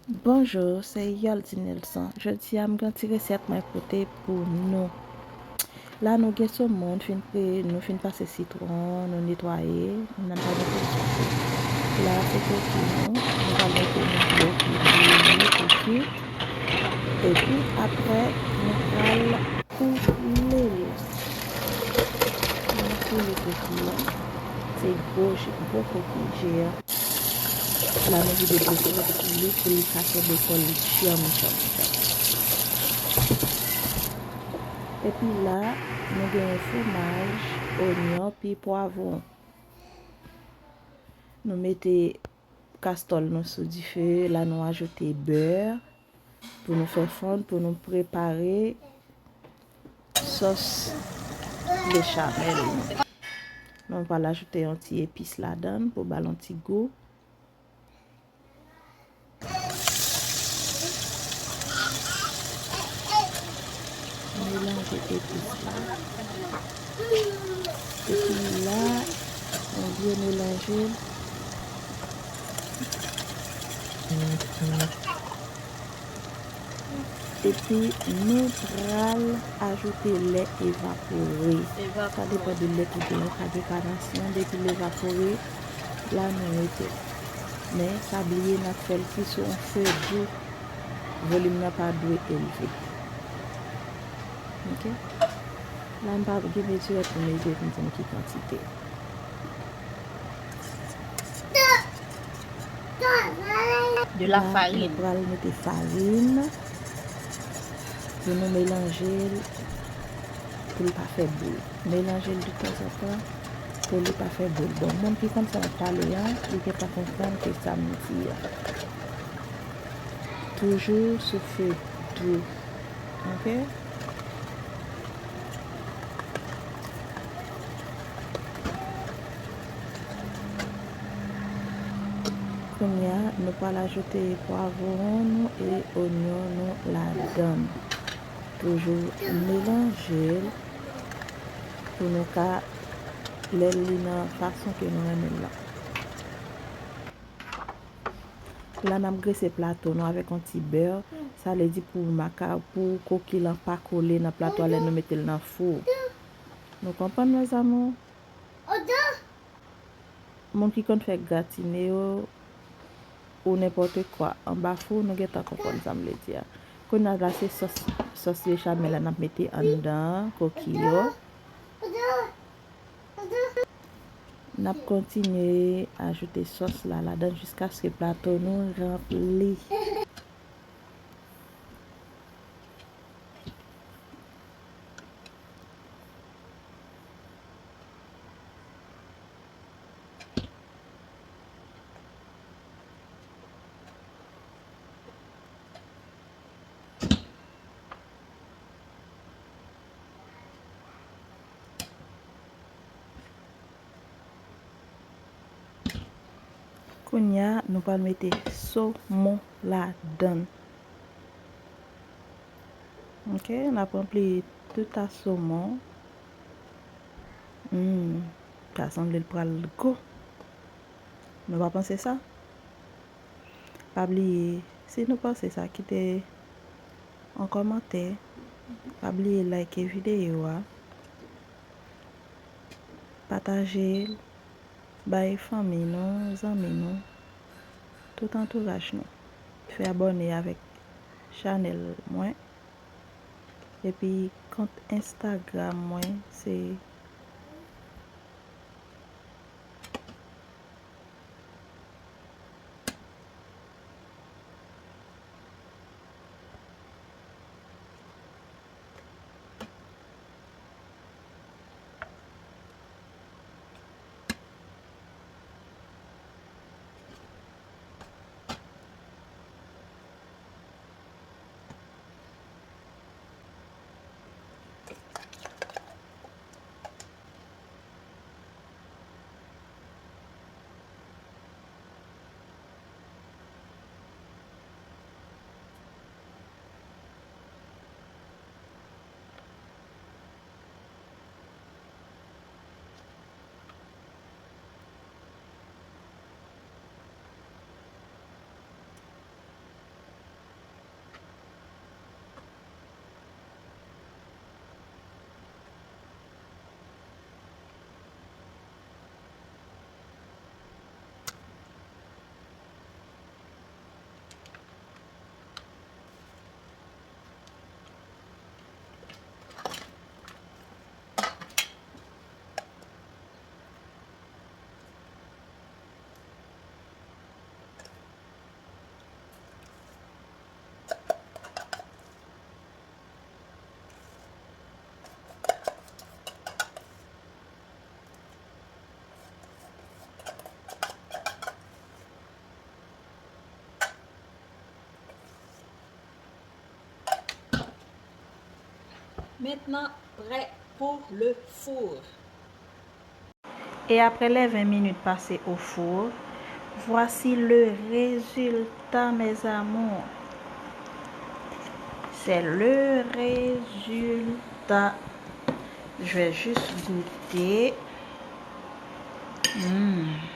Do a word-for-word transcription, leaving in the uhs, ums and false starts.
Bonjou, se Yoldy Nelson. Jodi a, m gen yon ti resèt mwen pote pou nou. La, nou gen somon, fin pre, nou fin pase sitwon, nou netwaye, nou nan pa gen pil soufle. La, se koki nou, nou pral mete nan dlo pou bouyi, pou kui. Epi, apre, nou pral koule l. Nou koule koki a. Se gwo, gwo koki jeyan. La, nou vide dlo sou koki li pou li ka kenbe kò l djanm, djanm, djanm. Epi la, nou genyen fwomaj, onyon, pi pwavwon. Nou mete kastòl nou sou dife, la nou ajoute bè pou nou fè fonn, pou nou prepare sòs bechamèl nou. Nou pral ajoute yon ti epis ladan l pou ba l yon ti gou. Melanje epis la. Epi la, nou byen melanje l. Epi nou pral ajoute lè evapore. Sa depann de lè ki genyen, pa gen kanasyon. Depi l evapore, la nou mete. Men pa bliye n ap fè l kui sou yon fe dou. Volim nan pa dwe elve. Ok? La m pa gen mezirè pou mezire pou m di nou ki kantite. De la farine. La, nou pral mete farin pou nou melanje l pou l pa fè boul. Melanje l detanzantan pou li pa fè boul. Bon, moun ki konn sa m ap pale a, li gentan konprann ke sa m di a. Toujou sou fe dou. Ok? Kounye a, nou pral ajoute pwavwon nou e onyon nou ladan l. Toujou melanje l pou nou ka lè li nan fason ke nou renmen l lan. La n ap grese plato nou avèk yon ti bè. Sa vle di pou maka, pou koki lan pa kole nan plato a lè nou mete l nan fou. Nou konprann, mes amours? Moun ki konn fè gratine yo, ou nenpòt kwa anba fou, nou gentan konprann sa m vle di a. Kounye a la, se sòs, sòs bechamèl la n ap mete anndan koki yo. N ap kontinye ajoute sòs la ladan jiskaske plato nou ranpli. Kounye a, nou pral mete somon ladan l. Ok, n ap ranpli tout a somon. Hmm, sa sanble l pral gou. Nou pa panse sa? Pa bliye, si nou panse sa, kite yon kòmantè. Pa bliye like videyo a. Pataje l bay fanmi nou, zanmi nou, tout antouraj nou. Fè abòne avèk chanèl mwen. Epi kont Instagram mwen se Maintenant, prêt pour le four. Et après les vingt minutes passées au four, voici le résultat, mes amours. C'est le résultat. Je vais juste goûter. Hmm.